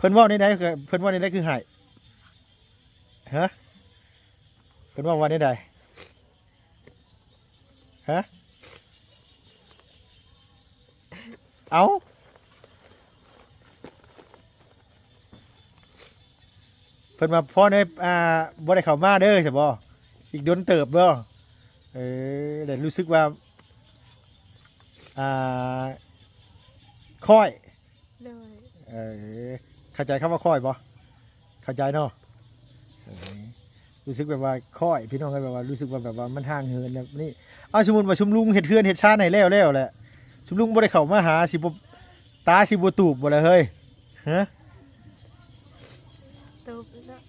พิ่ນເວົ້າແນວໃດ? ເພິ່ນເວົ້າແນວໃດຄືໄຫ້? ຮະ? ເພິ່ນເວົ້າວ່າແນວໃດ? ຮະ? ເອົ້າ ເພິ່ນວ່າພໍແນ່ ອ່າ ບໍ່ໄດ້ເຂົ້າມາເດີ ໃຊ່ບໍ່? ອີກດົນເຕີບບໍ່? ເອີ ແລ້ວຮູ້ສຶກວ່າ ອ່າ ຄ້ອຍ ໂດຍ ເອີ ເຂົ້າໃຈຄຳວ່າຄ້ອຍບໍ່? ເຂົ້າໃຈເນາະ ເອີ ຮູ້ສຶກແບບວ່າຄ້ອຍ ພີ່ນ້ອງເອີຍ ແບບວ່າຮູ້ສຶກວ່າ ແບບວ່າມັນຫ່າງເຫີນແບບນີ້. ເອົາ ສົມມຸດວ່າຊຸມລຸງເຮັດເຮືອນເຮັດຊານໃຫ້ແລ້ວ ແລ້ວແຫຼະ ຊຸມລຸງບໍ່ໄດ້ເຂົ້າມາຫາ ຊິບໍ່ ຕາຊິບໍ່ຕູບບໍ່ລະເຮີ້ຍ? ຮະ? ຕູບຢູ່ເນາະ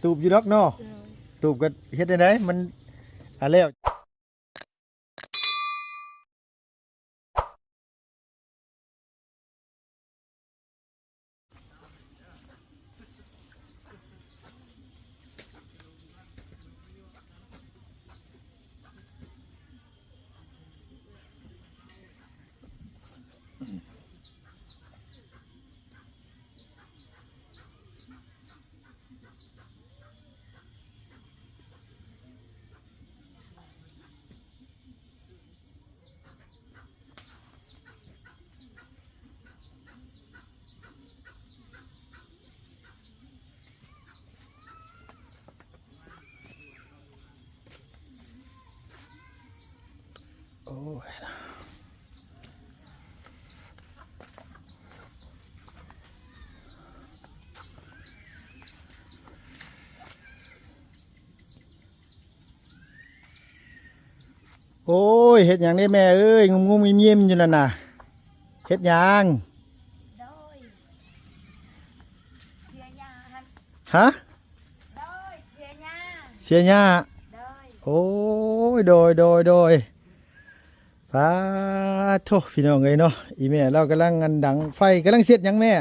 ຕູບຢູ່ດອກເນາະ ໂດຍ ຕູບກໍເຮັດແນວໃດ ມັນ ອ່າ ແລ້ວ. ໂອ້ຍ ໂອ້ຍ ເຮັດຫຍັງເດ້ແມ່ເອີຍ ງຸ້ມໆຍິ້ມໆຢູ່ນັ້ນນະ ເຮັດຫຍັງ? ໂດຍ ເສຍຫຍ້າຫັ້ນ ຮະ? ໂດຍ ເສຍຫຍ້າ ເສຍຫຍ້າ ໂດຍ ໂອ້ຍ ໂດຍ ໂດຍ ໂດຍ ປາໂທ້ ພີ່ນ້ອງເອີຍເນາະ ອີແມ່ລາວກຳລັງອັນດັງໄຟ ກຳລັງເຊັດຫຍັງແມ່?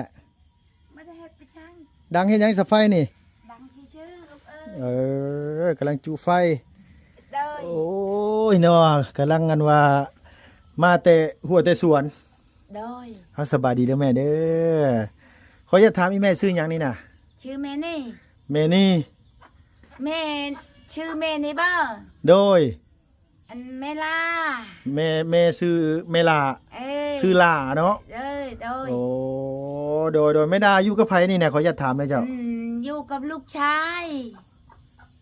ບໍ່ໄດ້ເຮັດໄປຊ່າງ ດັງເຮັດຫຍັງສະໄຟນີ້? ດັງຊື່ໆ ລູກເອີຍ ເອີ ກຳລັງຈຸໄຟ ໂດຍ ໂອ້ຍເນາະ ກຳລັງອັນວ່າ ມາແຕ່ຮົ້ວແຕ່ສວນ ໂດຍ ເອົາ ສະບາຍດີເດີແມ່ເດີ ຂໍຢາກຖາມອີແມ່ຊື່ຫຍັງນີ້ນະ? ຊື່ແມ່ນີ່ ແມ່ນີ່ ແມ່ ຊື່ແມ່ນີ່ບໍ່? ໂດຍ ອັນແມ່ລາ ແມ່ ແມ່ຊື່ແມ່ລາ ເອີ ຊື່ລາເນາະ ເອີ ໂດຍ ໂອ້ ໂດຍ ໂດຍ ແມ່ລາຢູ່ກັບໃຜນີ້ນະ ຂໍຢາກຖາມແດ່ເຈົ້າ? ອືມ ຢູ່ກັບລູກຊາຍ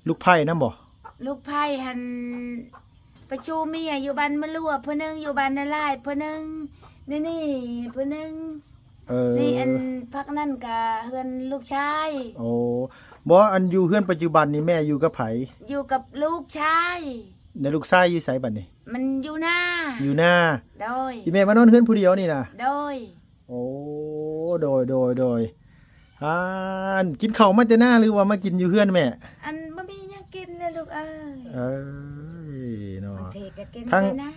ລູກໃພ້ນຳບໍ່? ລູກໃພ້ຫັ້ນໄປຊູເມຍຢູ່ບ້ານມະຫຼວບຜູ້ໜຶ່ງ ຢູ່ບ້ານນາລາຍຜູ້ໜຶ່ງ ນີ້ ນີ້ຜູ້ໜຶ່ງ ເອີ ນີ້ອັນພັກນັ້ນກະເຮືອນລູກຊາຍ ໂອ້ ບໍ່ ອັນຢູ່ເຮືອນປັດຈຸບັນນີ້ແມ່ຢູ່ກັບໃຜ? ຢູ່ກັບລູກຊາຍ ແລ້ວລູກຊາຍຢູ່ໃສບັດນີ້? ມັນຢູ່ນາ ຢູ່ນາ ໂດຍ ອີແມ່ມານອນເຮືອນຜູ້ດຽວນີ້ນະ? ໂດຍ ໂອ້ ໂດຍ ໂດຍ ໂດຍ ອັນກິນເຂົ້າມາແຕ່ນາ ຫຼືວ່າມາກິນຢູ່ເຮືອນແມ່? ອັນບໍ່ມີຫຍັງກິນແລ້ວລູກເອີຍ ເອີຍເນາະ ບາງທີກໍກິນແຕ່ນາ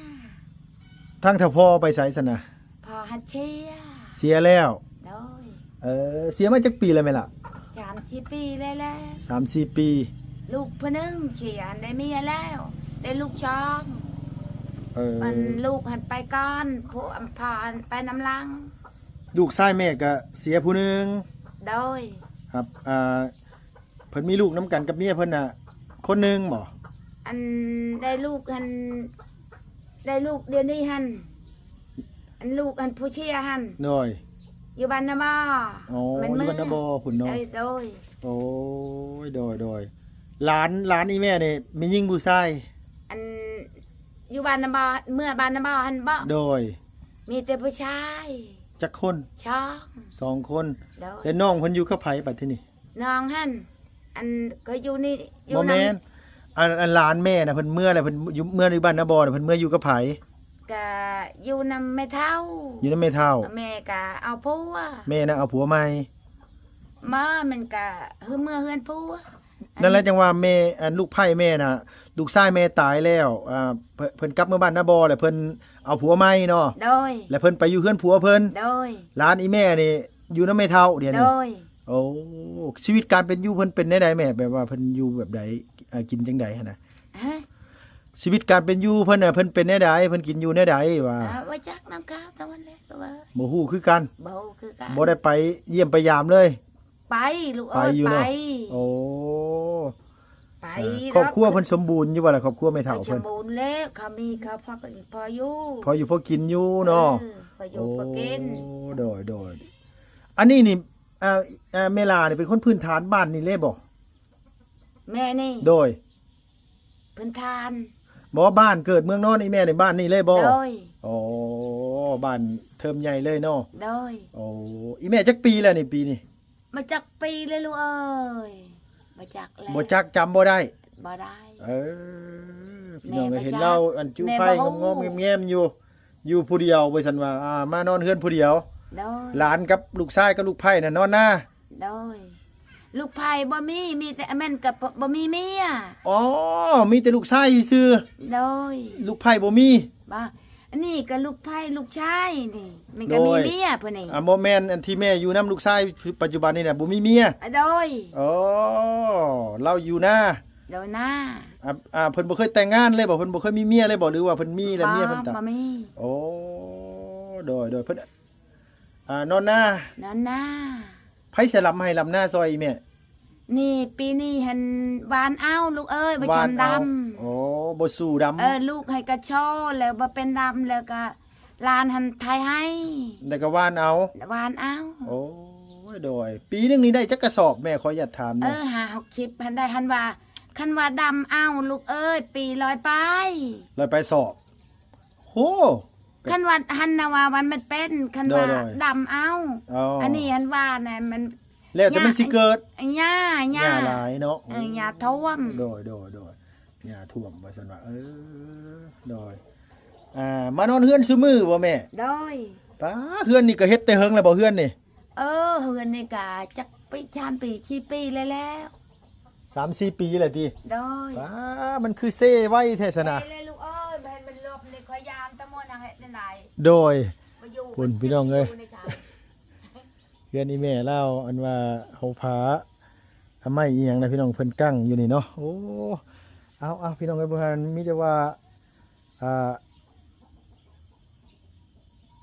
ທາງ ທາງເຖົ້າພໍ່ໄປໃສຊັ້ນນະ? ພໍ່ຫັດເສຍ ເສຍແລ້ວ ໂດຍ ເອີ ເສຍມາຈັກປີແລ້ວແມ່ລະ? ສາມສີ່ປີແລ້ວແຫຼະ ສາມສີ່ປີ ລູກຜູ້ໜຶ່ງເສຍ ໄດ້ເມຍແລ້ວ ໄດ້ລູກສອງ ເອີ ອັນລູກຫັ້ນໄປກ່ອນ ຜູ້ ພໍ່ຫັ້ນໄປນຳຫຼັງ ລູກຊາຍແມ່ກະເສຍຜູ້ໜຶ່ງ ໂດຍ ຄັບ ອ່າ ເພິ່ນມີລູກນຳກັນກັບເມຍເພິ່ນນະຄົນໜຶ່ງບໍ່? ອັນໄດ້ລູກຫັ້ນ ໄດ້ລູກດຽວນີ້ຫັ້ນ ອັນລູກອັນຜູ້ເສຍຫັ້ນ ໂດຍ ຢູ່ບ້ານນາບໍ່ ອໍ ແມ່ນ ຢູ່ບ້ານນາບໍ່ພຸ້ນເນາະ ເອີ ໂດຍ ໂອ້ຍ ໂດຍ ໂດຍ ຫຼານ ຫຼານອີແມ່ນີ້ແມ່ຍິງຜູ້ຊາຍ? ອັນຢູ່ບ້ານນາບໍ່ ເມືອບ້ານນາບໍ່ຫັ້ນບໍ່? ໂດຍ ມີແຕ່ຜູ້ຊາຍ ຈັກຄົນ? ສອງ ສອງຄົນ ໂດຍ ແລ້ວນ້ອງເພິ່ນຢູ່ກັບໃຜບັດທີນີ້? ນ້ອງຫັ້ນ ອັນກໍຢູ່ນີ້ ຢູ່ ບໍ່ແມ່ນ ອັນ ອັນຫຼານແມ່ນະ ເພິ່ນເມືອແລ້ວ ເພິ່ນຢູ່ ເມືອຢູ່ບ້ານນາບໍ່ ເພິ່ນເມືອຢູ່ກັບໃຜ? ກະຢູ່ນຳແມ່ເຖົ້າ ຢູ່ນຳແມ່ເຖົ້າ ແມ່ກະເອົາຜົວ ແມ່ນະເອົາຜົວໃໝ່ ບໍ່ ມັນກະຄືເມືອເຮືອນຜົວ ນັ້ນແຫຼະ ຈັ່ງວ່າແມ່ ອັນລູກໃພ້ແມ່ນະ ລູກຊາຍແມ່ຕາຍແລ້ວ ອ່າ ເພິ່ນ ເພິ່ນກັບເມືອບ້ານນາບໍ່ ແລ້ວເພິ່ນເອົາຜົວໃໝ່ເນາະ ໂດຍ ແລ້ວເພິ່ນໄປຢູ່ເຮືອນຜົວເພິ່ນ ໂດຍ ຫຼານອີແມ່ນີ້ຢູ່ນຳແມ່ເຖົ້າດຽວນີ້ ໂດຍ ໂອ້ ຊີວິດການເປັນຢູ່ເພິ່ນເປັນແນວໃດແມ່? ແບບວ່າເພິ່ນຢູ່ແບບໃດ? ເອີ ກິນຈັ່ງໃດຫັ້ນນະ? ຮະ? ຊີວິດການເປັນຢູ່ເພິ່ນນະ ເພິ່ນເປັນແນວໃດ? ເພິ່ນກິນຢູ່ແນວໃດວ່າ? ເອີ ບໍ່ຈັກນຳເຂົາທັງໝົດແຫຼະ ບໍ່ຮູ້ຄືກັນ ບໍ່ຮູ້ຄືກັນ ບໍ່ໄດ້ໄປຢ້ຽມໄປຢາມເລີຍ? ໄປລູກເອີຍ ໄປຢູ່ເນາະ ໄປ ໂອ້ ໄປ ເອີ ແລ້ວ ຄອບຄົວເພິ່ນສົມບູນຢູ່ບໍ່ລະ ຄອບຄົວແມ່ເຖົ້າເພິ່ນ? ສົມບູນແລ້ວ ເຂົາມີເຂົາພໍ ພໍຢູ່ ພໍຢູ່ພໍກິນຢູ່ເນາະ ເອີ ພໍຢູ່ ໂອ້ ພໍກິນ ໂດຍ ໂດຍ ອັນນີ້ນີ້ ອ່າ ອ່າ ແມ່ຫຼ້ານີ້ເປັນຄົນພື້ນຖານບ້ານນີ້ເລີຍບໍ່? ແມ່ນີ້ ໂດຍ ພື້ນຖານ ບໍ່ ບ້ານເກີດເມືອງນອນ ອີ່ແມ່ນີ້ບ້ານນີ້ເລີຍບໍ່? ໂດຍ ໂອ້ ບ້ານເທີມໃຫຍ່ເລີຍເນາະ ໂດຍ ໂອ້ ອີ່ແມ່ຈັກປີແລ້ວນີ້ ປີນີ້? ບໍ່ຈັກປີເລີຍລູກເອີຍ ບໍ່ຈັກແລ້ວ ບໍ່ຈັກ ຈຳບໍ່ໄດ້ ບໍ່ໄດ້ ເອີ ພີ່ນ້ອງເອີຍ ແມ່ບໍ່ຈັກ ເຫັນລາວອັນຈຸໄຟງອມໆແງມໆຢູ່ ຢູ່ຜູ້ດຽວ ວ່າຊັ້ນວ່າ ອ່າ ມານອນເຮືອນຜູ້ດຽວ ໂດຍ ຫຼານກັບລູກຊາຍກັບລູກໃພ້ນັ້ນນອນນາ ໂດຍ ລູກໃພ້ບໍ່ມີ ມີແຕ່ ແມ່ນກໍບໍ່ມີເມຍ ອໍ ມີແຕ່ລູກຊາຍຊື່ໆ ໂດຍ ລູກໃພ້ບໍ່ມີ ບໍ່ ອັນນີ້ກໍລູກໃພ້ລູກຊາຍນີ້ ມັນກໍມີ ໂດຍ ເມຍຜູ້ນີ້ ອ່າ ບໍ່ແມ່ນ ອັນທີ່ແມ່ຢູ່ນຳລູກຊາຍປັດຈຸບັນນີ້ນະ ບໍ່ມີເມຍ ອາ ໂດຍ ອໍ ລາວຢູ່ນາ ໂດຍ ນາ ອ່າ ອ່າ ເພິ່ນບໍ່ເຄີຍແຕ່ງງານເລີຍບໍ່? ເພິ່ນບໍ່ເຄີຍມີເມຍເລີຍບໍ່? ຫຼືວ່າເພິ່ນມີແລ້ວເມຍເພິ່ນຕາຍ? ບໍ່ ບໍ່ມີ ໂອ້ ໂດຍ ໂດຍ ເພິ່ນ ອ່າ ນອນນາ ນອນນາ ໃຜຊິລຳໄຮ່ລຳນາຊ່ອຍອີ່ແມ່? ນີ້ ປີນີ້ຫັ້ນຫວ່ານເອົາລູກເອີຍ ບໍ່ຊຳດຳ ຫວ່ານເອົາ ໂອ້ ບໍ່ສູ້ດຳ ເອີ ລູກໃຫ້ກະຊໍ ແລ້ວບໍ່ເປັນດຳ ແລ້ວກະຫຼານຫັ້ນໄຖໄຮ່ ແລ້ວກະຫວ່ານເອົາ ຫວ່ານເອົາ ໂອ້ຍ ໂດຍ ປີໜຶ່ງນີ້ໄດ້ຈັກກະສອບແມ່? ຂໍອະນຸຍາດຖາມແດ່ ເອີ ຫ້າຫົກສິບຫັ້ນໄດ້ ຫັ້ນວ່າ ຄັນວ່າດຳເອົາລູກເອີຍ ປີຮ້ອຍປາຍ ຮ້ອຍປາຍສອບ ໂຫ ຄັນວ່າຫັ້ນນະວ່າມັນແມ່ນເປັນ ຄັນວ່າ ໂດຍ ໂດຍ ດຳເອົາ ອໍ ອັນນີ້ຫັ້ນວ່ານະ ມັນ ແລ້ວແຕ່ມັນຊິເກີດ ຫຍ້າ ຫຍ້າ ຫຍ້າຫຼາຍເນາະ ເອີ ຫຍ້າຖ້ວມ ໂດຍ ໂດຍ ໂດຍ ຫຍ້າຖ້ວມວ່າຊັ້ນວ່າ ເອີ ໂດຍ ອ່າ ມານອນເຮືອນຊຸມື້ບໍ່ແມ່? ໂດຍ ປ້າ ເຮືອນນີ້ກໍເຮັດແຕ່ເຫິງແລ້ວບໍ່ເຮືອນນີ້? ເອີ ເຮືອນນີ້ກະຈັກປີ ສາມປີ ສີ່ປີແລ້ວ ສາມສີ່ປີແລ້ວຕິ? ໂດຍ ປ້າ ມັນຄືເຊໄວແທ້ຊັ້ນນະ ເຊແລ້ວລູກເອີຍ ບໍ່ໃຫ້ມັນລົບນີ້ ຂ້ອຍຢ້ານຕະມົນນາງເຮັດແນວໃດ ໂດຍ ບໍ່ຢູ່ ພຸ້ນພີ່ນ້ອງເອີຍ ເຮືອນອີ່ແມ່ລາວ ອັນວ່າເອົາຜ້າອະໄມອີ່ຫຍັງນະພີ່ນ້ອງ ເພິ່ນກັ້ງຢູ່ນີ້ເນາະ ໂອ້ ເອົາໆ ພີ່ນ້ອງເອີຍ ບໍ່ທັນ ມີແຕ່ວ່າ ອ່າ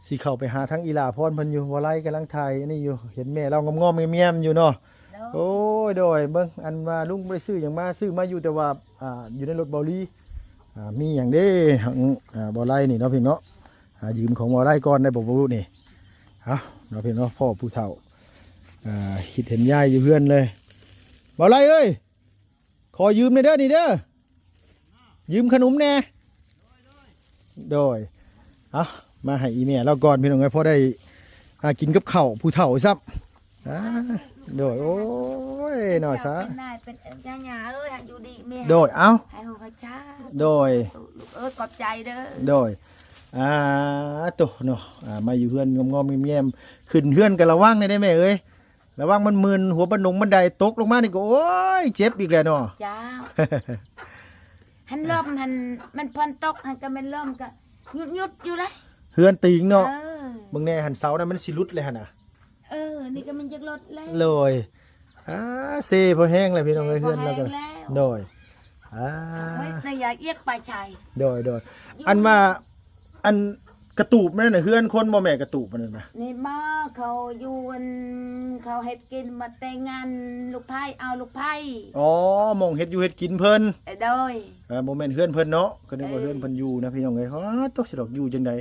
ຊິເຂົ້າໄປຫາທາງອີ່ຫຼ້າພອນເພິ່ນຢູ່ ບໍ່ໄລກຳລັງຖ່າຍອັນນີ້ຢູ່ ເຫັນແມ່ລາວງອມໆແງມໆຢູ່ເນາະ ໂດຍ ໂອ້ຍ ໂດຍ ເບິ່ງ ອັນວ່າລຸງບໍ່ໄດ້ຊື້ຫຍັງມາ ຊື້ມາຢູ່ ແຕ່ວ່າ ອ່າ ຢູ່ໃນລົດເບົາລີ ອ່າ ມີຫຍັງເດ້ ອ່າ ເບົາໄລນີ້ເນາະ ພີ່ນ້ອງເນາະ ອ່າ ຢືມຂອງເບົາໄລກ່ອນໄດ້ບໍ່ ບໍ່ຮູ້ນີ້ ເອົ້າ ເນາະ ພີ່ນ້ອງເນາະ ພໍ່ຜູ້ເຖົ້າ ອ່າ ຄິດເຫັນຍາຍຢູ່ເຮືອນເລີຍ ເບົາໄລເອີຍ ຂໍຢືມແດ່ເດີນີ້ເດີ ຢືມຂະໜົມແດ່ ໂດຍ ເອົາ ມາໃຫ້ອີ່ແມ່ລາວກ່ອນ ພີ່ນ້ອງເອີຍ ພໍໄດ້ ອ່າ ກິນກັບເຂົ້າຜູ້ເຖົ້າຊ້ຳ ອ່າ ໂດຍ ໂອ້ຍ ເນາະ ສາ ເປັນນາຍເປັນ ເອີ ຍ່າເອີຍ ໃຫ້ຢູ່ດີມີແຮງ ໂດຍ ເອົ້າ ໃຫ້ຮູ້ໃຫ້ຊາ ໂດຍ ລູກເອີຍ ຂອບໃຈເດີ ໂດຍ ອ່າ ໂຕ ເນາະ ອ່າ ມາຢູ່ເຮືອນງອມໆແງມໆ ຂຶ້ນເຮືອນກໍລະວັງແດ່ເດີແມ່ເອີຍ ລະວັງມັນມື່ນຫົວບັນດົງບັນໄດຕົກລົງມານີ້ກໍ ໂອ້ຍ ເຈັບອີກແລ້ວເນາະ ເຈົ້າ ຫັ້ນລົມຫັ້ນ ມັນຝົນຕົກຫັ້ນກໍແມ່ນລົມກໍຢຸດໆຢູ່ເລີຍ ເຮືອນຕີງເນາະ ເອີ ເບິ່ງແດ່ຫັ້ນ ເສົານັ້ນມັນຊິຫຼຸດແລ້ວຫັ້ນນະ ເອີ ນີ້ກໍມັນຢາກຫຼຸດແລ້ວ ໂດຍ ອ່າ ເຊພໍແຮງແລ້ວ ພີ່ນ້ອງເອີຍ ເຊພໍແຮງແລ້ວ ເຮືອນລາວກໍ ໂດຍ ອ່າ ເອີຍ ນາຢາກອຽກໄປໃສ ໂດຍ ໂດຍ ອັນວ່າ ອັນກະຕູບນັ້ນນະ ເຮືອນຄົນບໍ່ແມ່ ກະຕູບອັນນັ້ນນະ? ນີ້ບໍ່ ເຂົາຢູ່ ອັນ ເຂົາເຮັດກິນ ມາແຕ່ງງານລູກໃພ້ ເອົາລູກໃພ້ ອໍ ໝ່ອງເຮັດຢູ່ເຮັດກິນເພິ່ນ ເອີ ໂດຍ ເອີ ບໍ່ແມ່ນເຮືອນເພິ່ນເນາະ ກໍນຶກວ່າ ເອີ ເຮືອນເພິ່ນຢູ່ນະ ພີ່ນ້ອງເອີຍ ໂອ້ ຕົກຊິດອກຢູ່ຈັ່ງໃດ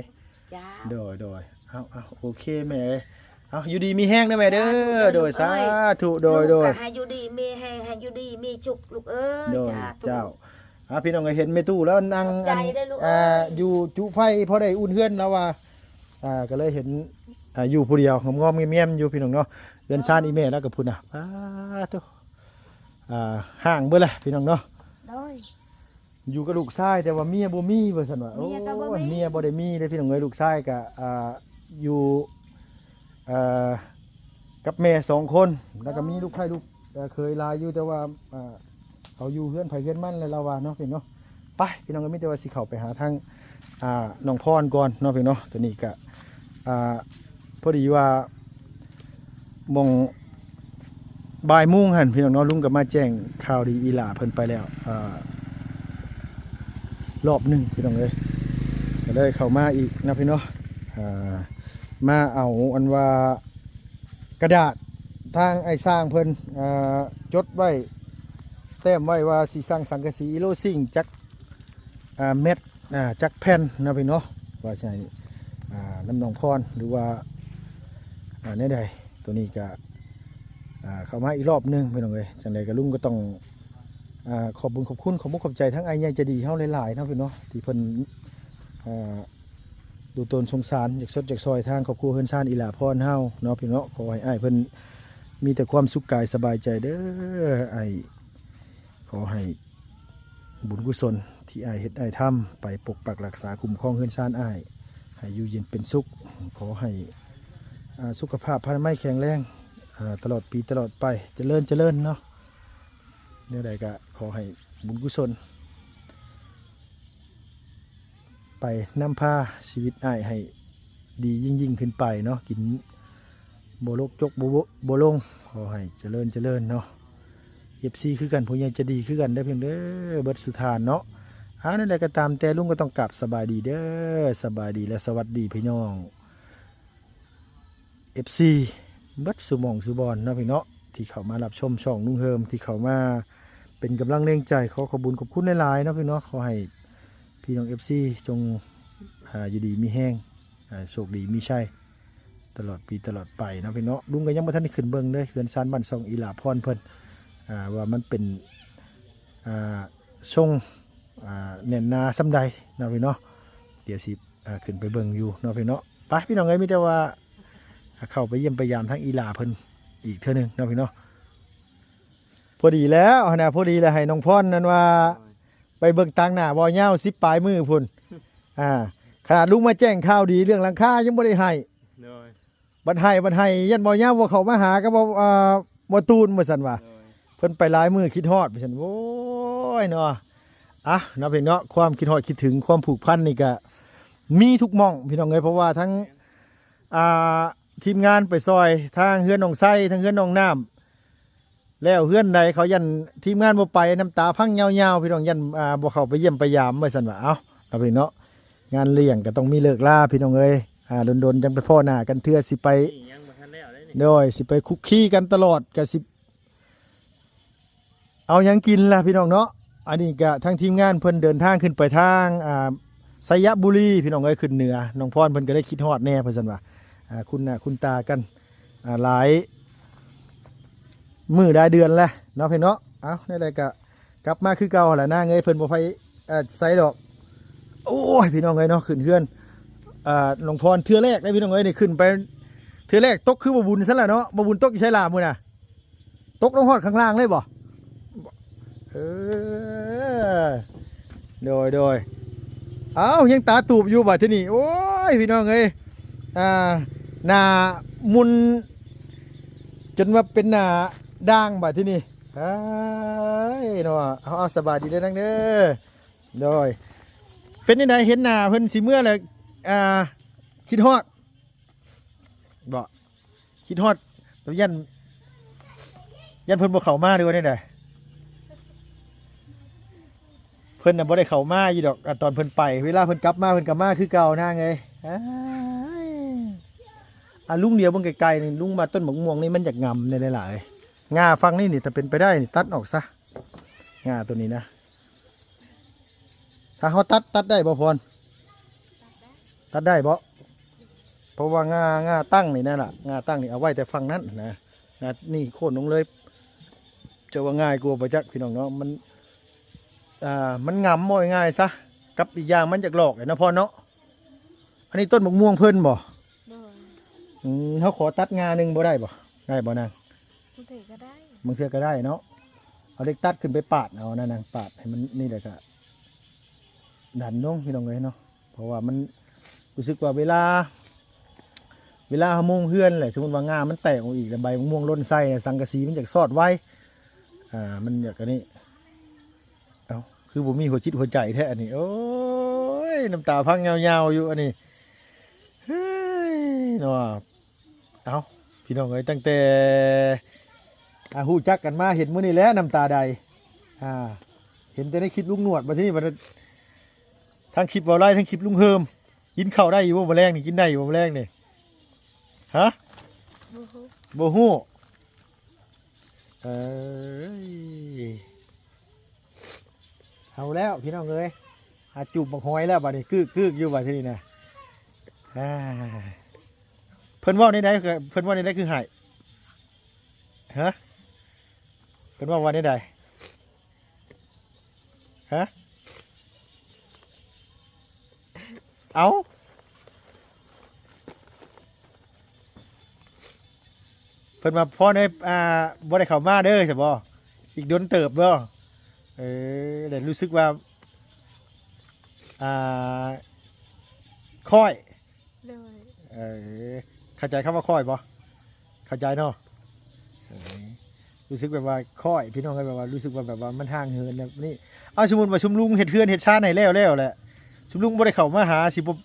ເຈົ້າ ໂດຍ ໂດຍ ເອົາ ເອົາ ໂອເຄແມ່ເອີຍ ເອົາ ຢູ່ດີມີແຮງເດີແມ່ເດີ ໂດຍ ສາທຸ ໂດຍ ໂດຍ ໃຫ້ຢູ່ດີມີແຮງ ໃຫ້ຢູ່ດີມີສຸກລູກເອີຍ ໂດຍ ສາທຸ ເຈົ້າ ອ່າ ພີ່ນ້ອງກໍເຫັນແມ່ຕູ້ແລ້ວນັ່ງ ຂອບໃຈເດີລູກເອີຍ ອ່າ ຢູ່ຈຸໄຟພໍໄດ້ອຸ່ນເຮືອນລາວວ່າ ອ່າ ກໍເລີຍເຫັນ ອ່າ ຢູ່ຜູ້ດຽວງອມໆແງມໆຢູ່ ພີ່ນ້ອງເນາະ ເຮືອນຊານອີ່ແມ່ລາວກໍພຸ້ນນະ ປາໂທ້ ອ່າ ຮ້າງເບິດແຫຼະ ພີ່ນ້ອງເນາະ ໂດຍ ຢູ່ກັບລູກຊາຍ ແຕ່ວ່າເມຍບໍ່ມີ ວ່າຊັ້ນວ່າ ເມຍກໍບໍ່ມີ ໂອ້ຍ ເມຍບໍ່ໄດ້ມີເດ້ ພີ່ນ້ອງເອີຍ ລູກຊາຍກໍ ອ່າ ຢູ່ ເອີ ກັບແມ່ສອງຄົນ ແລ້ວກໍມີລູກໃພ້ລູກເຂີຍຫຼາຍຢູ່ ແຕ່ວ່າ ອ່າ ເຂົາຢູ່ເຮືອນໃຜເຮືອນມັນແຫຼະ ລາວວ່າເນາະ ພີ່ນ້ອງເນາະ ໄປ ພີ່ນ້ອງ ກໍມີແຕ່ວ່າຊິເຂົ້າໄປຫາທາງ ອ່າ ນ້ອງພອນກ່ອນເນາະ ພີ່ນ້ອງເນາະ ຕອນນີ້ກໍ ອ່າ ພໍດີວ່າ ໝ່ອງບ່າຍໂມງຫັ້ນ ພີ່ນ້ອງເນາະ ລຸງກໍມາແຈ້ງຂ່າວດີອີ່ຫຼ້າເພິ່ນໄປແລ້ວ ອ່າ ລອບໜຶ່ງ ພີ່ນ້ອງເອີຍ ກໍເລີຍເຂົ້າມາອີກນະ ພີ່ນ້ອງເນາະ ອ່າ ມາເອົາອັນວ່າກະດາດ ທາງອ້າຍຊ່າງເພິ່ນ ເອີ ຈົດໄວ້ ແຕ້ມໄວ້ວ່າຊິສັ່ງສັງກະສີອີໂລຊິງຈັກ ອ່າ ແມັດ ອ່າ ຈັກແຜ່ນເນາະພີ່ເນາະ ວ່າຊິໃຫ້ ອ່າ ນຳນ້ອງພອນ ຫຼືວ່າ ອ່າ ແນວໃດ. ໂຕນີ້ກະ ອ່າ ເຂົ້າມາອີກລອບໜຶ່ງພີ່ນ້ອງເອີຍ. ຈັ່ງໃດກະລຸງກະຕ້ອງ ອ່າ ຂອບບຸນຂອບຄຸນ ຂອບມຸກຂອບໃຈທາງອ້າຍໃຫຍ່ໃຈດີເຮົາຫຼາຍໆເນາະພີ່ເນາະ ທີ່ເພິ່ນ ອ່າ ດູຕົນສົງສານ ຢາກຊົດຢາກຊ່ອຍທາງຄອບຄົວເຮືອນຊານອີ່ຫຼ້າພອນເຮົາເນາະພີ່ເນາະ. ຂໍໃຫ້ອ້າຍເພິ່ນມີແຕ່ຄວາມສຸກກາຍສະບາຍໃຈເດີອ້າຍ. ຂໍໃຫ້ບຸນກຸສົນທີ່ອ້າຍເຮັດອ້າຍທຳ ໄປປົກປັກລັກສາຄຸ້ມຄອງເຮືອນຊານອ້າຍ ໃຫ້ຢູ່ເຢັນເປັນສຸກ. ຂໍໃຫ້ ອ່າ ສຸຂະພາບພະນາໄມແຂງແຮງ ອ່າ ຕະຫຼອດປີຕະຫຼອດໄປ ຈະເລີນຈະເລີນເນາະ. ແນວໃດກະຂໍໃຫ້ບຸນກຸສົນ ໄປນຳພາຊີວິດອ້າຍໃຫ້ດີຍິ່ງໆຂຶ້ນໄປເນາະ. ກິນບໍ່ລົກຈົກບໍ່ ບໍ່ລົງ ຂໍໃຫ້ຈະເລີນຈະເລີນເນາະ. ເອັຟຊີຄືກັນ ຜູ້ໃຫຍ່ໃຈດີຄືກັນເດີພຽງເດີ ເບິດສູ່ທ່ານເນາະ. ອາ ແນວໃດກະຕາມແຕ່ ລຸງກະຕ້ອງກາບສະບາຍດີເດີ ສະບາຍດີ ແລະ ສະຫວັດດີພີ່ນ້ອງ ເອັຟຊີ ເບິດສູ່ໝ່ອງສູ່ບ່ອນເນາະພີ່ເນາະ ທີ່ເຂົ້າມາຮັບຊົມຊ່ອງລຸງເຮີມ ທີ່ເຂົ້າມາເປັນກຳລັງແຮງໃຈ. ຂໍຂອບບຸນຂອບຄຸນຫຼາຍໆເນາະພີ່ເນາະ. ຂໍໃຫ້ພີ່ນ້ອງເອັຟຊີຈົ່ງ ອ່າ ຢູ່ດີມີແຮງ ອ່າ ໂຊກດີມີໄຊຕະຫຼອດປີຕະຫຼອດໄປເນາະພີ່ເນາະ. ລຸງກະຍັງບໍ່ທັນໄດ້ຂຶ້ນເບິ່ງເດີ ເຮືອນຊານບ້ານຊ່ອງອີ່ຫຼ້າພອນເພິ່ນ ອ່າ ວ່າມັນເປັນ ອ່າ ຊົງ ອ່າ ແໜ້ນໜາສ່ຳໃດເນາະພີ່ເນາະ. ດຽວຊິ ອ່າ ຂຶ້ນໄປເບິ່ງຢູ່ເນາະພີ່ເນາະ. ໄປພີ່ນ້ອງເອີຍ ມີແຕ່ວ່າ ອ່າ ເຂົ້າໄປຢ້ຽມໄປຢາມທາງອີ່ຫຼ້າເພິ່ນອີກເທື່ອໜຶ່ງເນາະພີ່ເນາະ. ພໍດີແລ້ວຫັ້ນນະ ພໍດີແລ້ວ ໃຫ້ນ້ອງພອນນັ້ນວ່າ ໂດຍ ໄປເບິ່ງຕາງໜ້າບໍ່ຍາວ ສິບປາຍມື້ພຸ້ນ. ອ່າ ຂະໜາດລຸງມາແຈ້ງຂ່າວດີເລື່ອງຫຼັງຄາຍັງບໍ່ໄດ້ໃຫ້ ໂດຍ ບັດໃຫ້ ບັດໃຫ້ ຢ້ານບໍ່ຍາວບໍ່ເຂົ້າມາຫາ ກະບໍ່ ອ່າ ບໍ່ຕູນວ່າຊັ້ນວ່າ ໂດຍ ເພິ່ນໄປຫຼາຍມື້ຄິດຮອດວ່າຊັ້ນ. ໂອ້ຍເນາະ ອ່ະເນາະພີ່ເນາະ ຄວາມຄິດຮອດຄິດເຖິງ ຄວາມຜູກພັນນີ້ກະມີທຸກໝ່ອງພີ່ນ້ອງເອີຍ. ເພາະວ່າທັງ ອ່າ ທີມງານໄປຊ່ອຍທາງເຮືອນນ້ອງໄຊ ທາງເຮືອນນ້ອງນ້ຳ ແລ້ວເຮືອນໃດເຂົາຢ້ານທີມງານບໍ່ໄປ ນ້ຳຕາພັງຍາວໆ ພີ່ນ້ອງ ຢ້ານ ອ່າ ບໍ່ເຂົ້າໄປຢ້ຽມໄປຢາມວ່າຊັ້ນວ່າ. ເອົ້າ ເນາະພີ່ນ້ອງເນາະ ງານລ້ຽງກະຕ້ອງມີເລີກລາພີ່ນ້ອງເອີຍ. ອ່າ ດົນໆຈັ່ງໄປພໍ້ໜ້າກັນເທື່ອ ຊິໄປ ໂດຍ ຊິໄປຄຸກຄີກັນຕະຫຼອດ ກະຊິ ເອົາຫຍັງກິນລະພີ່ນ້ອງເນາະ. ອັນນີ້ກະທາງທີມງານເພິ່ນເດີນທາງຂຶ້ນໄປທາງ ອ່າ ໄຊຍະບູລີພີ່ນ້ອງເອີຍ ຂຶ້ນເໜືອ. ນ້ອງພອນເພິ່ນກະໄດ້ຄິດຮອດແດ່ເພິ່ນຊັ້ນວ່າ ອ່າ ຄຸ້ນໜ້າຄຸ້ນຕາກັນ ອ່າ ຫຼາຍມື້ຫຼາຍເດືອນແລ້ວເນາະພີ່ນ້ອງເນາະ. ເອົ້າ ແນວໃດກະກັບມາຄືເກົ່າຫັ້ນລະນາງເອີຍ ເພິ່ນບໍ່ໄປ ອ່າ ໃສດອກ. ໂອ້ຍ ພີ່ນ້ອງເອີຍເນາະ ຂຶ້ນເຮືອນ ອ່າ ນ້ອງພອນເທື່ອແລກເດ້ພີ່ນ້ອງເອີຍ ນີ້ຂຶ້ນໄປເທື່ອແລກ ຕົກຄືບໍ່ບຸນຊັ້ນລະເນາະ. ບໍ່ບຸນຕົກຢູ່ໃສລະມື້ນະ? ຕົກລົງຮອດຂ້າງລ່າງເລີຍບໍ່? ເອີ ໂດຍ ໂດຍ ເອົ້າ ຍັງຕາຕູບຢູ່ບາດທີນີ້. ໂອ້ຍ ພີ່ນ້ອງເອີຍ ອ່າ ໜ້າໝຸ່ນຈົນວ່າເປັນໜ້າດ່າງບາດທີນີ້. ເອີຍເນາະ ເອົາ ເອົາ ສະບາຍດີເດີນາງເດີ. ໂດຍ ເປັນຈັ່ງໃດ ເຫັນໜ້າເພິ່ນຊິເມືອແລ້ວ ອ່າ ຄິດຮອດບໍ່? ຄິດຮອດ ຢ້ານ ຢ້ານເພິ່ນບໍ່ເຂົ້າມາ ຫຼືວ່າແນວໃດ? ເພິ່ນນະບໍ່ໄດ້ເຂົ້າມາຢູ່ດອກ ອາ ຕອນເພິ່ນໄປ ເວລາເພິ່ນກັບມາ ເພິ່ນກະມາຄືເກົ່ານາງເອີຍ. ອາ ອາ ລຸງຫຼຽວເບິ່ງໄກໆນີ້ ລຸງວ່າຕົ້ນໝາກມ່ວງນີ້ມັນຢາກງຳແດ່ຫຼາຍ. ງ່າຝັ່ງນີ້ນີ້ ຖ້າເປັນໄປໄດ້ນີ້ ຕັດອອກຊະ ງ່າໂຕນີ້ນະ. ຖ້າເຮົາຕັດ ຕັດໄດ້ບໍ່ພອນ? ຕັດໄດ້ບໍ່? ເພາະວ່າງ່າ ງ່າຕັ້ງນີ້ນະລະ ງ່າຕັ້ງນີ້ເອົາໄວ້ແຕ່ຝັ່ງນັ້ນນະ ງ່ານີ້ໂຄ່ນລົງເລີຍ ຈະວ່າງ່າຍກວ່າບໍ່ຈັກພີ່ນ້ອງເນາະ. ມັນ ອ່າ ມັນງຳ ເວົ້າງ່າຍໆຊະ ກັບອີກຢ່າງມັນຢາກຫຼອກແຫຼະເນາະພອນເນາະ. ອັນນີ້ຕົ້ນໝາກມ່ວງເພິ່ນບໍ່? ໂດຍ ອືມ ເຮົາຂໍຕັດງ່າໜຶ່ງບໍ່ໄດ້ບໍ່? ໄດ້ບໍ່ນາງ? ບາງເທື່ອກະໄດ້ ບາງເທື່ອກະໄດ້ເນາະ. ເອົາເຫຼັກຕັດຂຶ້ນໄປປາດເອົານະນາງ ປາດໃຫ້ມັນນີ້ ແລ້ວກະດັນລົງພີ່ນ້ອງເອີຍເນາະ. ເພາະວ່າມັນ ຮູ້ສຶກວ່າເວລາ ເວລາເຮົາມຸງເຮືອນແຫຼະ ສົມມຸດວ່າງ່າມັນແຕກອອກອີກ ແລ້ວໃບໝາກມ່ວງຫຼົ່ນໃສ່ ສັງກະສີມັນຢາກຊອດໄວ ອ່າ ມັນຢາກອັນນີ້. ເອົ້າ ຄືບໍ່ມີຫົວຈິດຫົວໃຈແທ້ອັນນີ້. ໂອ້ຍ ນ້ຳຕາພັງຍາວໆຢູ່ອັນນີ້ ເຮີ້ຍ ເນາະ. ເອົ້າ ພີ່ນ້ອງເອີຍ ຕັ້ງແຕ່ ອ່າ ຮູ້ຈັກກັນມາ ເຫັນມື້ນີ້ແຫຼະນ້ຳຕາໄດ ອ່າ ເຫັນແຕ່ໃນຄລິບລຸງໜວດ ບາດທີນີ້ ບາດ ທັງຄລິບເວົ້າໄລ ທັງຄລິບລຸງເຮີມ. ກິນເຂົ້າໄດ້ຢູ່ບໍ່ມື້ແລງນີ້? ກິນໄດ້ຢູ່ບໍ່ມື້ແລງນີ້? ຮະ? ບໍ່ຮູ້ ບໍ່ຮູ້. ເອີຍ ເອົາແລ້ວພີ່ນ້ອງເອີຍ ອາ ຈູບບັກຫອຍແລ້ວບາດນີ້ ກຶກໆຢູ່ບາດທີນີ້ນະ. ອາ ເພິ່ນເວົ້າແນວໃດ ເພິ່ນເວົ້າແນວໃດຄືໄຫ້? ຮະ ເພິ່ນເວົ້າວ່າແນວໃດ? ຮະ ເອົາ ເພິ່ນວ່າພໍແດ່ ອ່າ ບໍ່ໄດ້ເຂົ້າມາເດີ ຊະບໍ ອີກດົນເຕີບເນາະ. ເອີ ແລ້ວຮູ້ສຶກວ່າ ອ່າ ຄ້ອຍ ໂດຍ ເອີ ເຂົ້າໃຈຄຳວ່າຄ້ອຍບໍ່? ເຂົ້າໃຈເນາະ. ເອີ ຮູ້ສຶກແບບວ່າຄ້ອຍ ພີ່ນ້ອງເອີຍ ແບບວ່າຮູ້ສຶກວ່າ ແບບວ່າມັນຫ່າງເຫີນແບບນີ້. ເອົາ ສົມມຸດວ່າຊຸມລຸງເຮັດເຮືອນເຮັດຊານໃຫ້ແລ້ວ ແລ້ວແຫຼະ ຊຸມລຸງບໍ່ໄດ້ເຂົ້າມາຫາ ຊິບໍ່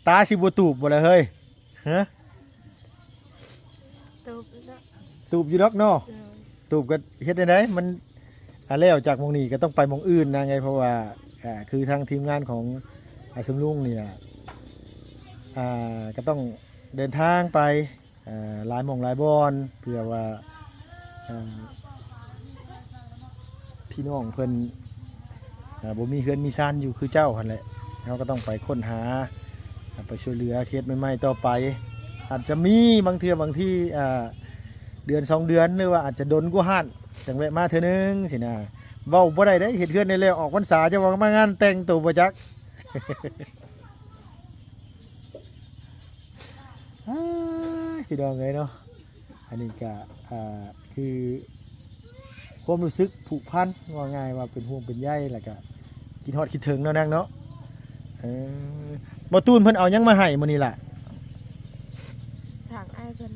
ຕາຊິບໍ່ຕູບບໍ່ລະເຮີ້ຍ? ຮະ ຕູບຢູ່ດອກເນາະ. ໂດຍ ຕູບກໍເຮັດແນວໃດ ມັນ ອ່າ ແລ້ວຈາກໝ່ອງນີ້ກໍຕ້ອງໄປໝ່ອງອື່ນນະໄງ ເພາະວ່າ ອ່າ ຄືທາງທີມງານຂອງ ອ່າ ຊຸມລຸງນີ້ນະ ອ່າ ກໍຕ້ອງເດີນທາງໄປ ອ່າ ຫຼາຍໝ່ອງຫຼາຍບ່ອນ ເພື່ອວ່າ ອ່າ ພີ່ນ້ອງເພິ່ນ ອ່າ ບໍ່ມີເຮືອນມີຊານຢູ່ຄືເຈົ້າຫັ້ນແຫຼະ ເຮົາກໍຕ້ອງໄປຄົ້ນຫາ ໄປຊ່ວຍເຫຼືອເຂດໃໝ່ໆຕໍ່ໄປ. ອາດຈະມີບາງເທື່ອບາງທີ ອ່າ ເດືອນສອງເດືອນ ຫຼືວ່າອາດຈະດົນກວ່າຫັ້ນ ຈັ່ງແວະມາເທື່ອໜຶ່ງຊີ້ນະ. ເວົ້າບໍ່ໄດ້ເດ້ ເຮັດເຮືອນໄດ້ແລ້ວ ອອກພັນສາ ຈະວ່າມາງານແຕ່ງໂຕບໍ່ຈັກ. ອ້າຍ ພີ່ນ້ອງເອີຍເນາະ ອັນນີ້ກະ ອ່າ ຄືຄວາມຮູ້ສຶກຜູກພັນ ເວົ້າງ່າຍວ່າເປັນຫ່ວງເປັນໃຍ ແລ້ວກະຄິດຮອດຄິດເຖິງເນາະນາງເນາະ. ເອີ ບໍ່ຕູນເພິ່ນເອົາຫຍັງມາໃຫ້ມື້ນີ້ລະ? ທາງອ້າຍເພິ່ນ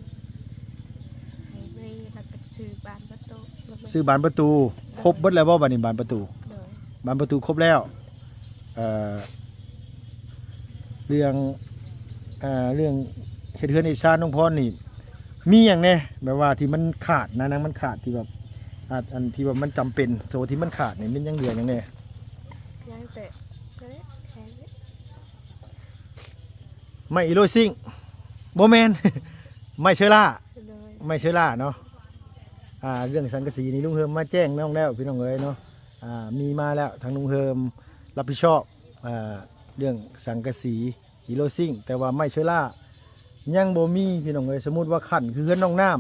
ໃຫ້ໄວ້ ແລ້ວກໍຊື້ບານປະຕູ ຊື້ບານປະຕູ. ໂດຍ ຄົບເບິດແລ້ວບໍ່ບາດນີ້ ບານປະຕູ? ໂດຍ ບານປະຕູຄົບແລ້ວ. ເອີ ເລື່ອງ ເອີ ເລື່ອງເຮັດເຮືອນເຮັດຊານນ້ອງພອນນີ້ ມີຫຍັງແດ່ ແບບວ່າທີ່ມັນຂາດນະ ນາງ ມັນຂາດທີ່ແບບ ອາ ອັນທີ່ວ່າມັນຈຳເປັນ ໂຕທີ່ມັນຂາດນີ້ ມັນຍັງເຫຼືອຫຍັງແດ່? ຍັງແຕ່ ແຄ່ນີ້ ໄມ້ອີໂລຊິງ ບໍ່ແມ່ນ ໄມ້ເຊີລາ. ໂດຍ ໄມ້ເຊີລາເນາະ. ອ່າ ເລື່ອງສັງກະສີນີ້ລຸງເຮີມມາແຈ້ງນ້ອງແລ້ວ ພີ່ນ້ອງເອີຍເນາະ. ອ່າ ມີມາແລ້ວ ທາງລຸງເຮີມຮັບຜິດຊອບ ອ່າ ເລື່ອງສັງກະສີ ອີໂລຊິງ ແຕ່ວ່າໄມ້ເຊີລາຍັງບໍ່ມີ ພີ່ນ້ອງເອີຍ. ສົມມຸດວ່າຂັ້ນຄືເຮືອນນ້ອງນ້ຳ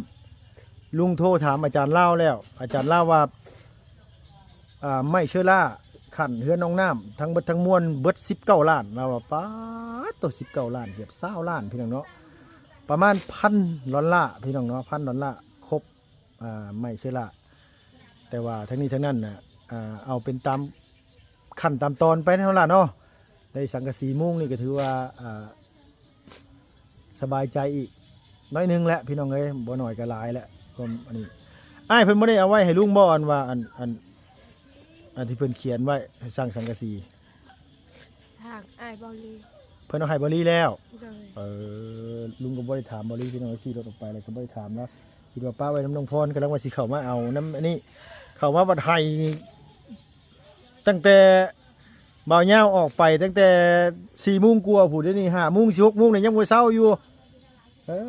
ລຸງໂທຖາມອາຈານລາວແລ້ວ ອາຈານລາວວ່າ ອ່າ ໄມ້ເຊີລາຂັ້ນເຮືອນນ້ອງນ້ຳ ທັງເບິດທັງມວນເບິດສິບເກົ້າລ້ານ. ລາວວ່າ ປາດໂຕ ສິບເກົ້າລ້ານ ເກືອບຊາວລ້ານ ພີ່ນ້ອງເນາະ ປະມານພັນດອນລາ ພີ່ນ້ອງເນາະ ພັນດອນລາ ຄົບ ອ່າ ໄມ້ເຊີລາ. ແຕ່ວ່າທັງນີ້ທັງນັ້ນນະ ອ່າ ເອົາເປັນຕາມຂັ້ນຕາມຕອນໄປເນາະລະເນາະ. ໄດ້ສັງກະສີມຸງນີ້ກໍຖືວ່າ ອ່າ ສະບາຍໃຈອີກໜ້ອຍໜຶ່ງແຫຼະ ພີ່ນ້ອງເອີຍ ບໍ່ໜ້ອຍກໍຫຼາຍແຫຼະ. ຄວາມອັນນີ້ ອ້າຍເພິ່ນບໍ່ໄດ້ເອົາໄວ້ໃຫ້ລຸງບໍ່ ອັນວ່າ ອັນ ອັນ ອັນທີ່ເພິ່ນຂຽນໄວ້ໃຫ້ສ້າງສັງກະສີ? ທາງອ້າຍເບົາລີ ເພິ່ນເອົາໃຫ້ເບົາລີແລ້ວ. ໂດຍ ເອີ ລຸງກໍບໍ່ໄດ້ຖາມເບົາລີ ພີ່ນ້ອງ ຂີ່ລົດອອກໄປແລ້ວກໍບໍ່ໄດ້ຖາມລາວ ຄິດວ່າປະໄວ້ນຳນ້ອງພອນ ກຳລັງວ່າຊິເຂົ້າມາເອົານຳ ອັນນີ້ ເຂົ້າມາບັດໄຫ້ ຕັ້ງແຕ່ບ່າວຍາວອອກໄປຕັ້ງແຕ່ສີ່ໂມງກວ່າພຸ້ນ ດຽວນີ້ຫ້າໂມງ ຊິຫົກໂມງນີ້ຍັງບໍ່ເຊົາຢູ່. ເອີ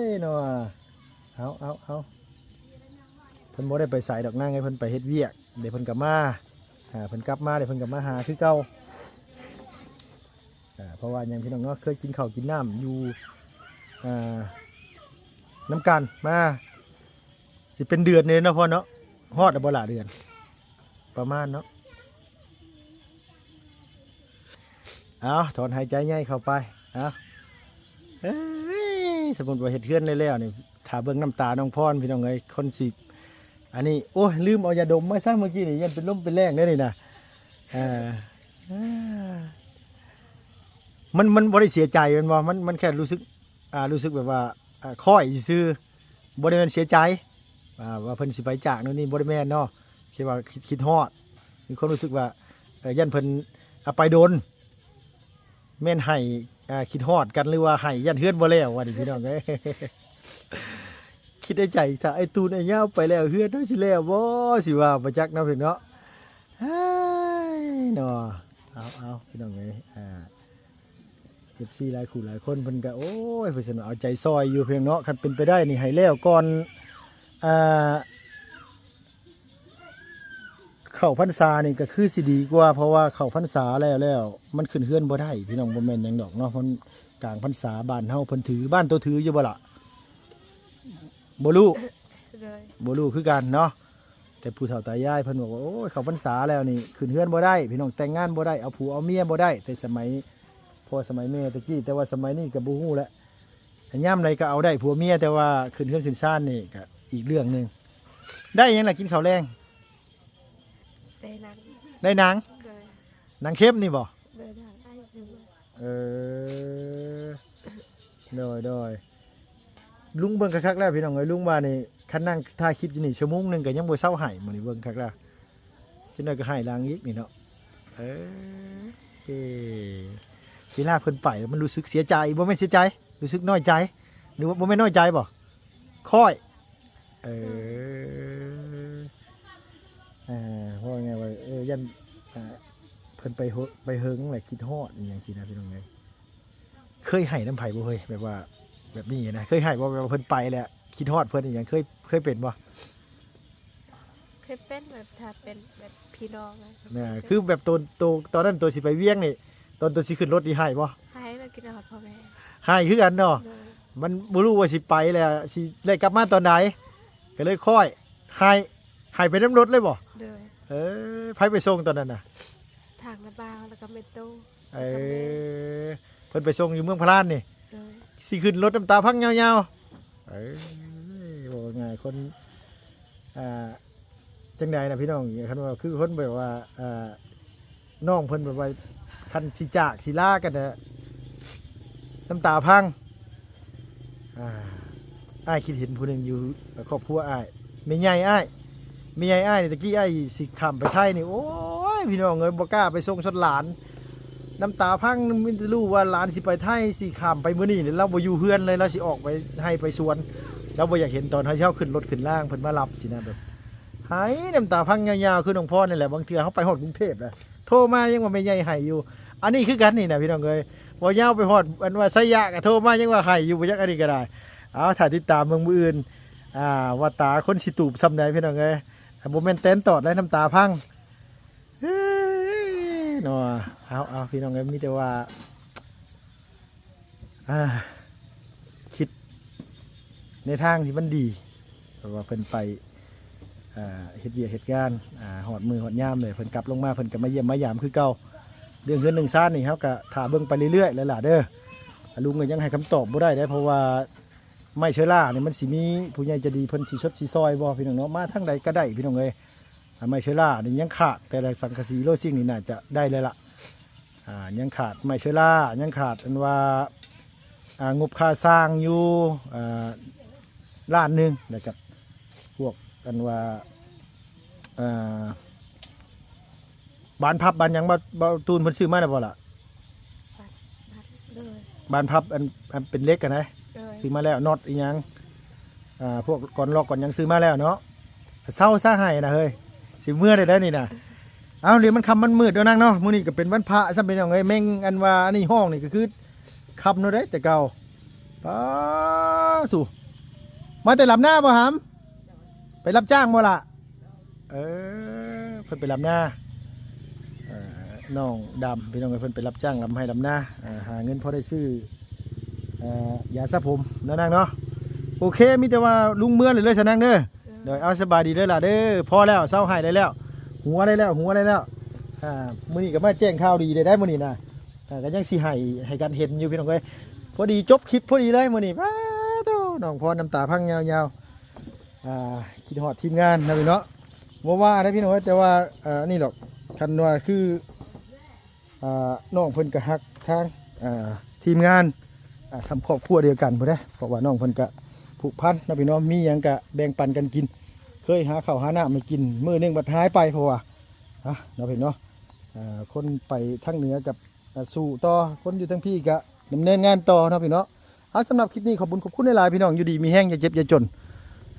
ຍເນາະ ເອົາ ເອົາ ເອົາ ເພິ່ນບໍ່ໄດ້ໄປໃສດອກນາງເອີຍ ເພິ່ນໄປເຮັດວຽກ ດຽວເພິ່ນກໍມາ. ອ່າ ເພິ່ນກັບມາ ດຽວເພິ່ນກໍມາຫາຄືເກົ່າ. ອ່າ ເພາະວ່າຫຍັງ ພີ່ນ້ອງເນາະ ເຄີຍກິນເຂົ້າກິນນ້ຳຢູ່ ອ່າ ນຳກັນມາ ຊິເປັນເດືອນນີ້ເນາະ ພໍ່ເນາະ. ຮອດແລ້ວບໍ່ລະເດືອນ? ປະມານເນາະ. ເອົາ ຖອນຫາຍໃຈໃຫຍ່ເຂົ້າໄປ. ເອົາ ເອີຍ ສົມມຸດວ່າເຮັດເຮືອນໄດ້ແລ້ວນີ້ ຖ້າເບິ່ງນ້ຳຕານ້ອງພອນ ພີ່ນ້ອງເອີຍ ຄົນຊິ ອັນນີ້ ໂອ້ຍ ລືມເອົາຢາດົມມາຊະ ເມື່ອກີ້ນີ້ ຢ້ານເປັນລົມເປັນແລ້ງເດ້ນີ້ນະ. ເອີ ມັນ ມັນບໍ່ໄດ້ເສຍໃຈແມ່ນບໍ່? ມັນ ມັນແຄ່ຮູ້ສຶກ ອ່າ ຮູ້ສຶກແບບວ່າ ອ່າ ຄ້ອຍຊື່ໆ ບໍ່ໄດ້ແມ່ນເສຍໃຈ ອ່າ ວ່າເພິ່ນຊິໄປຈາກໂນ່ນນີ້ ບໍ່ໄດ້ແມ່ນເນາະ. ຄິດວ່າ ຄິດ ຄິດຮອດ ມີຄວາມຮູ້ສຶກວ່າ ເອີ ຢ້ານເພິ່ນ ອາ ໄປດົນ ແມ່ນໄຫ້ ອ່າ ຄິດຮອດກັນ ຫຼືວ່າໄຫ້ຢ້ານເຮືອນບໍ່ແລ້ວ ວ່ານີ້ ພີ່ນ້ອງເອີຍ. ຄິດໃນໃຈ ຖ້າໄອ້ຕູນໄອ້ຍາວໄປແລ້ວ ເຮືອນເຮົາຊິແລ້ວບໍ່ ຊິວ່າບໍ່ຈັກເນາະ ພີ່ນ້ອງເນາະ. ເຮີ້ຍ ເນາະ ເອົາ ເອົາ ພີ່ນ້ອງເອີຍ ອ່າ ເອັຟຊີຫຼາຍຄູ່ຫຼາຍຄົນເພິ່ນກໍ ໂອ້ຍ ເພິ່ນເອົາໃຈຊ່ອຍຢູ່ ພີ່ນ້ອງເນາະ. ຄັນເປັນໄປໄດ້ນີ້ໃຫ້ແລ້ວກ່ອນ ອ່າ ເຂົ້າພັນສານີ້ກໍຄືຊິດີກວ່າ ເພາະວ່າເຂົ້າພັນສາແລ້ວ ແລ້ວມັນຂຶ້ນເຮືອນບໍ່ໄດ້ພີ່ນ້ອງ. ບໍ່ແມ່ນຫຍັງດອກເນາະ ມັນກາງພັນສາ ບ້ານເຮົາເພິ່ນຖື. ບ້ານໂຕຖືຢູ່ບໍ່ລະ? ບໍ່ຮູ້ ໂດຍ ບໍ່ຮູ້ຄືກັນເນາະ. ແຕ່ຜູ້ເຖົ້າຕາຍາຍເພິ່ນບອກວ່າ ໂອ້ຍ ເຂົ້າພັນສາແລ້ວນີ້ຂຶ້ນເຮືອນບໍ່ໄດ້ພີ່ນ້ອງ, ແຕ່ງງານບໍ່ໄດ້, ເອົາຜົວເອົາເມຍບໍ່ໄດ້ ແຕ່ສະໄໝພໍ່ສະໄໝແມ່ຕະກີ້. ແຕ່ວ່າສະໄໝນີ້ກໍບໍ່ຮູ້ແຫຼະ ຍາມໃດກໍເອົາໄດ້ຜົວເມຍ, ແຕ່ວ່າຂຶ້ນເຮືອນຂຶ້ນຊານນີ້ກໍອີກເລື່ອງໜຶ່ງ. ໄດ້ຫຍັງລະ ກິນເຂົ້າແລງ? ໄດ້ໜັງ ໄດ້ໜັງ ໂດຍ ໜັງເຄັມນີ້ບໍ່? ໂດຍ ໄດ້ ເອີ ໂດຍ ໂດຍ. ລຸງເບິ່ງຄັກໆແລ້ວພີ່ນ້ອງເອີຍ, ລຸງວ່ານີ້ ຄັນນັ່ງຖ່າຍຄລິບຢູ່ນີ້ຊົ່ວໂມງໜຶ່ງກໍຍັງບໍ່ເຊົາໄຫ້. ມື້ນີ້ເບິ່ງຄັກແລ້ວ ຈັກໜ້ອຍກໍໄຫ້ຫຼັງອີກນີ້ເນາະ. ເອີ ເວລາເພິ່ນໄປແລ້ວມັນຮູ້ສຶກເສຍໃຈ ບໍ່ແມ່ນເສຍໃຈ ຮູ້ສຶກນ້ອຍໃຈ ຫຼືວ່າ ບໍ່ແມ່ນນ້ອຍໃຈບໍ່? ຄ້ອຍ ເອີ ເອີ ເວົ້າງ່າຍວ່າ ເອີ ຢ້ານ ອ່າ ເພິ່ນໄປເຮີ ໄປເຫິງແລ້ວຄິດຮອດອີ່ຫຍັງຊີ້ນະ ພີ່ນ້ອງເອີຍ. ເຄີຍໄຫ້ນຳໃຜບໍ່ເຮີ້ຍ ແບບວ່າ ແບບນີ້ນະ ເຄີຍໄຫ້ບໍ່? ແບບວ່າເພິ່ນໄປແລ້ວຄິດຮອດເພິ່ນອີ່ຫຍັງ ເຄີຍ ເຄີຍເປັນບໍ່? ເຄີຍເປັນ ແບບຖ້າເປັນແບບພີ່ນ້ອງນະ ນະ ຄືແບບໂຕ ໂຕ ຕອນນັ້ນໂຕຊິໄປວຽງນີ້ ຕອນໂຕຊິຂຶ້ນລົດນີ້ໄຫ້ບໍ່? ໄຫ້ ແລ້ວຄິດຮອດພໍ່ແມ່ ໄຫ້ຄືກັນເນາະ. ໂດຍ ມັນບໍ່ຮູ້ວ່າຊິໄປແລ້ວຊິໄດ້ກັບມາຕອນໃດ ກໍເລີຍຄ້ອຍໄຫ້ ໄຫ້ໄປນຳລົດເລີຍບໍ່? ໂດຍ ເອີ ໃຜໄປສົ່ງຕອນນັ້ນນະ? ທາງນາບ່າວ ແລ້ວກໍແມ່ຕູ້ ເອີ ແລ້ວກໍແມ່ ເພິ່ນໄປສົ່ງຢູ່ເມືອງພະລານນີ້ ໂດຍ ຊິຂຶ້ນລົດນ້ຳຕາພັງຍາວໆ. ເອີ ເວົ້າງ່າຍໆ ຄົນ ອ່າ ຈັ່ງໃດນະພີ່ນ້ອງ ຄັນວ່າຄືຄົນແບບວ່າ ອ່າ ນ້ອງເພິ່ນແບບວ່າ ຄັນຊິຈາກຊິລາກັນນະ ນ້ຳຕາພັງ. ອ່າ ອ້າຍຄິດເຫັນຜູ້ໜຶ່ງຢູ່ຄອບຄົວອ້າຍ ແມ່ໃຫຍ່ອ້າຍ ແມ່ໃຫຍ່ອ້າຍນີ້ ຕະກີ້ອ້າຍຊິຂ້າມໄປໄທນີ້ ໂອ້ຍ ພີ່ນ້ອງເອີຍ ບໍ່ກ້າໄປສົ່ງສັດຫຼານ ນ້ຳຕາພັງ. ມີແຕ່ຮູ້ວ່າຫຼານຊິໄປໄທ ຊິຂ້າມໄປມື້ນີ້ ແລ້ວລາວບໍ່ຢູ່ເຮືອນເລີຍ ລາວຊິອອກໄປໄຮ່ໄປສວນ ລາວບໍ່ຢາກເຫັນຕອນເຮົາ ເຮົາຂຶ້ນລົດຂຶ້ນລາງ ເພິ່ນມາຮັບຊີ້ນະ ແບບໄຫ້ນ້ຳຕາພັງຍາວໆ ຄືນ້ອງພອນນີ້ແຫຼະ. ບາງເທື່ອເຮົາໄປຮອດກຸງເທບແລ້ວ ໂທມາຍັງວ່າແມ່ໃຫຍ່ໄຫ້ຢູ່. ອັນນີ້ຄືກັນນີ້ນະ ພີ່ນ້ອງເອີຍ ເວົ້າຍາວໄປຮອດອັນວ່າໄຊຍະກໍໂທມາຍັງວ່າໄຫ້ຢູ່ ບໍ່ຈັກ ອັນນີ້ກໍໄດ້. ເອົາ ຖ້າຕິດຕາມເບິ່ງມື້ອື່ນ ອ່າ ວ່າຕາຄົນຊິຕູບສ່ຳໃດ ພີ່ນ້ອງເອີຍ. ຖ້າບໍ່ແມ່ນແຕນຕອດແລ້ວ ນ້ຳຕາພັງ ເອີຍ ເນາະ. ເອົາ ເອົາ ພີ່ນ້ອງເອີຍ ມີແຕ່ວ່າ ອ່າ ຄິດໃນທາງທີ່ມັນດີ ເພາະວ່າເພິ່ນໄປ ອ່າ ເຮັດວຽກເຮັດງານ ອ່າ ຮອດມື້ຮອດຍາມເລີຍ ເພິ່ນກັບລົງມາ ເພິ່ນກໍມາຢ້ຽມມາຢາມຄືເກົ່າ. ເລື່ອງເຮືອນເລື່ອງຊານນີ້ ເຮົາກໍຖ້າເບິ່ງໄປເລື້ອຍໆແຫຼະຫຼະເດີ. ລຸງກໍຍັງໃຫ້ຄຳຕອບບໍ່ໄດ້ເດ້ ເພາະວ່າໄມ້ເຊື້ອລານີ້ ມັນຊິມີຜູ້ໃຫຍ່ໃຈດີເພິ່ນຊິຊົດຊິຊ່ອຍບໍ່ ພີ່ນ້ອງເນາະ. ມາທາງໃດກໍໄດ້ ພີ່ນ້ອງເອີຍ. ອ່າ ໄມ້ເຊື້ອລານີ້ຍັງຂາດ ແຕ່ລະສັງກະສີໂລຊິງນີ້ໜ້າຈະໄດ້ແລ້ວລະ. ອ່າ ຍັງຂາດໄມ້ເຊື້ອລາ ຍັງຂາດອັນວ່າ ອ່າ ງົບຄ່າສ້າງຢູ່ ອ່າ ລ້ານໜຶ່ງ ແລ້ວກໍພວກອັນວ່າ ອ່າ ບານພັບບານຫຍັງ ບ່າວ ບ່າວຕູນເພິ່ນຊື້ມາແລ້ວບໍ່ລະ? ບານ ບານ ໂດຍ ບານພັບອັນ ອັນເປັນເຫຼັກຫັ້ນນະ ໂດຍ ຊື້ມາແລ້ວ ນັອດອີ່ຫຍັງ ອ່າ ພວກກອນລັອກກອນຫຍັງຊື້ມາແລ້ວເນາະ. ເຊົາຊະໄຫ້ນະເຮີ້ຍ ຊິເມືອໄດ້ໄດ໋ນີ້ນະ. ເອົ້າ ດຽວມັນຄ່ຳມັນມືດແລ້ວນາງເນາະ. ມື້ນີ້ກໍເປັນວັນພະຊ້ຳ ພີ່ນ້ອງເອີຍ. ແມງອັນວ່າອັນນີ້ຮ້ອງນີ້ກໍຄືຄ່ຳໂລດເດ້ແຕ່ເກົ່າ. ປາໂທ້ ມາແຕ່ລຳນາບໍ່ຫຳ? ໄປຮັບຈ້າງບໍ່ລະ? ເອີ ເພິ່ນໄປລຳນາ ເອີ ນ້ອງດຳ ພີ່ນ້ອງເອີຍ ເພິ່ນໄປຮັບຈ້າງລຳໄຮ່ລຳນາ ເອີ ຫາເງິນພໍໄດ້ຊື້ ເອີ ຢາສະຜົມເນາະນາງເນາະ. ໂອເຄ ມີແຕ່ວ່າລຸງເມືອເລີຍເດີຊະນາງເດີ. ໂດຍ ເອົາ ສະບາຍດີເດີຫຼ້າເດີ. ພໍແລ້ວ ເຊົາໄຫ້ໄດ້ແລ້ວ ຫົວໄດ້ແລ້ວ ຫົວໄດ້ແລ້ວ. ອ່າ ມື້ນີ້ກໍມາແຈ້ງຂ່າວດີໄດ້ ໄດ້ມື້ນີ້ນະ. ອ່າ ກໍຍັງຊິໄຫ້ ໃຫ້ກັນເຫັນຢູ່ ພີ່ນ້ອງເອີຍ. ພໍດີຈົບຄລິບພໍດີເລີຍມື້ນີ້. ປາໂທ້ ນ້ອງພອນນ້ຳຕາພັງຍາວໆ. ອ່າ ຄິດຮອດທີມງານນະພີ່ເນາະ. ບໍ່ວ່າໃດພີ່ນ້ອງເອີຍ ແຕ່ວ່າ ອ່າ ອັນນີ້ດອກ ຄັນວ່າຄື ອ່າ ນ້ອງເພິ່ນກໍຮັກທາງ ອ່າ ທີມງານ ອ່າ ສ່ຳຄອບຄົວດຽວກັນພຸ້ນເດ້. ເພາະວ່ານ້ອງເພິ່ນກໍຜູກພັນເນາະພີ່ນ້ອງ ມີຫຍັງກໍແບ່ງປັນກັນກິນ. ເຄີຍຫາເຂົ້າຫານ້ຳໃຫ້ກິນ ມື້ໜຶ່ງບັດຫາຍໄປ ເພາະວ່າ ອ່າ ເນາະພີ່ນ້ອງເນາະ. ອ່າ ຄົນໄປທາງເໜືອກັບ ອ່າ ສູ້ຕໍ່ ຄົນຢູ່ທາງພີ້ກະດຳເນີນງານຕໍ່ເນາະພີ່ນ້ອງ. ເອົາ ສຳລັບຄລິບນີ້ ຂອບບຸນຂອບຄຸນຫຼາຍໆ ພີ່ນ້ອງ ຢູ່ດີມີແຮງ ຢ່າເຈັບຢ່າຈົນ.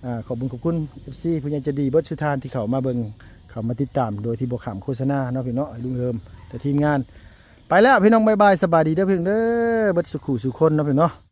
ອ່າ ຂອບບຸນຂອບຄຸນ ເອັຟຊີ ຜູ້ໃຫຍ່ໃຈດີເບິດສູ່ທ່ານທີ່ເຂົ້າມາເບິ່ງ ເຂົ້າມາຕິດຕາມ ໂດຍທີ່ບໍ່ຂ້າມໂຄສະນາເນາະພີ່ນ້ອງເນາະ. ໃຫ້ລຸງເຮີມ ແຕ່ທີມງານໄປແລ້ວ ພີ່ນ້ອງ ບາຍບາຍ ສະບາຍດີເດີ ພີ່ນ້ອງເດີ ເບິດສູ່ຄູ່ສູ່ຄົນເນາະພີ່ນ້ອງເນາະ.